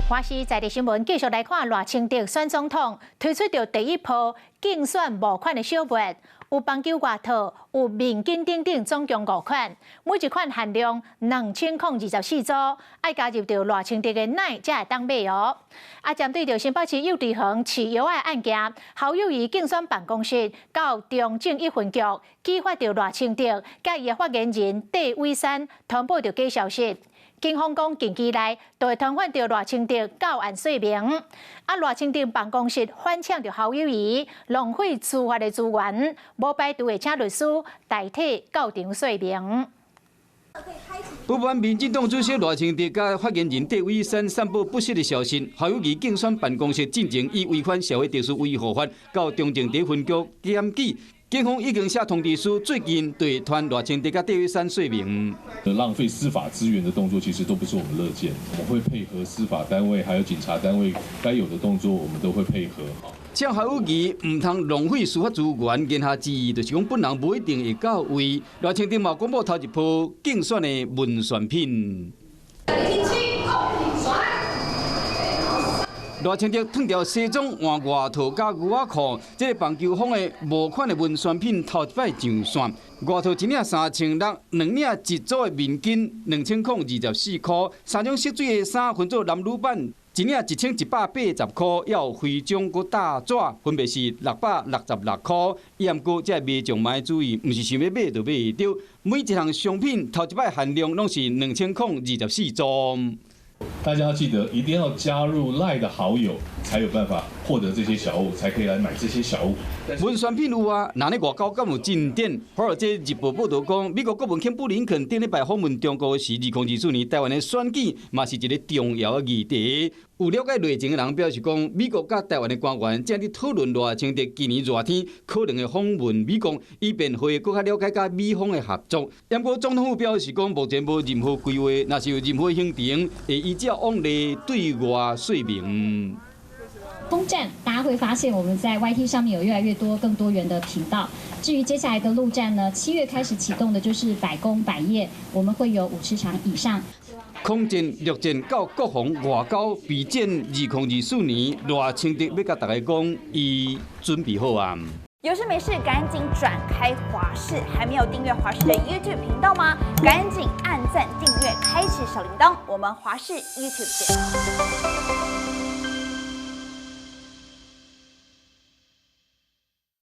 華視在地新聞繼續來看賴清德選總統推出著第一波競選募款的小物，有棒球外套，有面巾等等，總共五款，每一款限量2024組，愛加入著賴清德的 LINE 才會當買哦。啊，針對著新北市幼稚園飼藥的案件，侯友宜競選辦公室到中正一分局舉發著賴清德，佮伊的發言人戴偉山通報著假消息。警方講近期內就會傳喚著賴清德到案說明。啊，賴清德辦公室反嗆著侯友宜浪費司法的資源，無排除會請律師代替到場說明。不滿民進黨主席賴清德佮發言人戴偉山散布不實的消息，侯友宜競選辦公室進前以違反社會秩序維護法，到中正第一分局檢舉。警方已經寫通知書，最近對傳賴清德佮戴偉山說明。浪費司法資源的動作，其實都不是我們樂見。我們會配合司法單位，還有警察單位該有的動作，我們都會配合。像侯友宜毋通浪費司法資源，言下之意就是講本人無一定會到位。賴清德嘛公布頭一波競選的文宣品。賴清德脫掉西裝換外套佮牛仔褲，這个棒球風的募款的文宣品頭一擺上線。外套一領3600，兩領一組的面巾2024塊，三種色水的衫分做男女版，一領1180塊，猶有徽章閣大紙，分別是666塊。毋過這個民眾嘛愛注意，毋是想欲買就買會著。每一項商品頭一擺限量攏是2024組。大家要記得，一定要加入 LINE 的好友，才有辦法獲得這些小物，才可以來買這些小物。文宣品有啊，那咧外交敢有進展？華爾街日報報導講，美國國務卿布林肯頂禮拜訪問中國時，2024年台灣的選舉嘛是一个重要的議題。有了解內情的人表示講，美國佮台灣的官員正佇討論賴清德今年熱天可能會訪問美國，以便會閣較了解佮美方的合作。毋過總統府表示講，目前無任何規劃，若是有任何行程，會依照往例對外說明。空戰，大家會發現我們在 YT 上面有越來越多、更多元的頻道。至於接下來的陸戰呢，7月開始啟動的就是百工百業，我們會有50場以上。空戰、陸戰到國防、外交備戰，2024年賴清德欲共大家講，伊準備好啊！有事沒事趕緊轉開華視，還沒有訂閱華視的 YouTube 頻道嗎？趕緊按讚、訂閱、開啟小鈴鐺，我們華視 YouTube 見。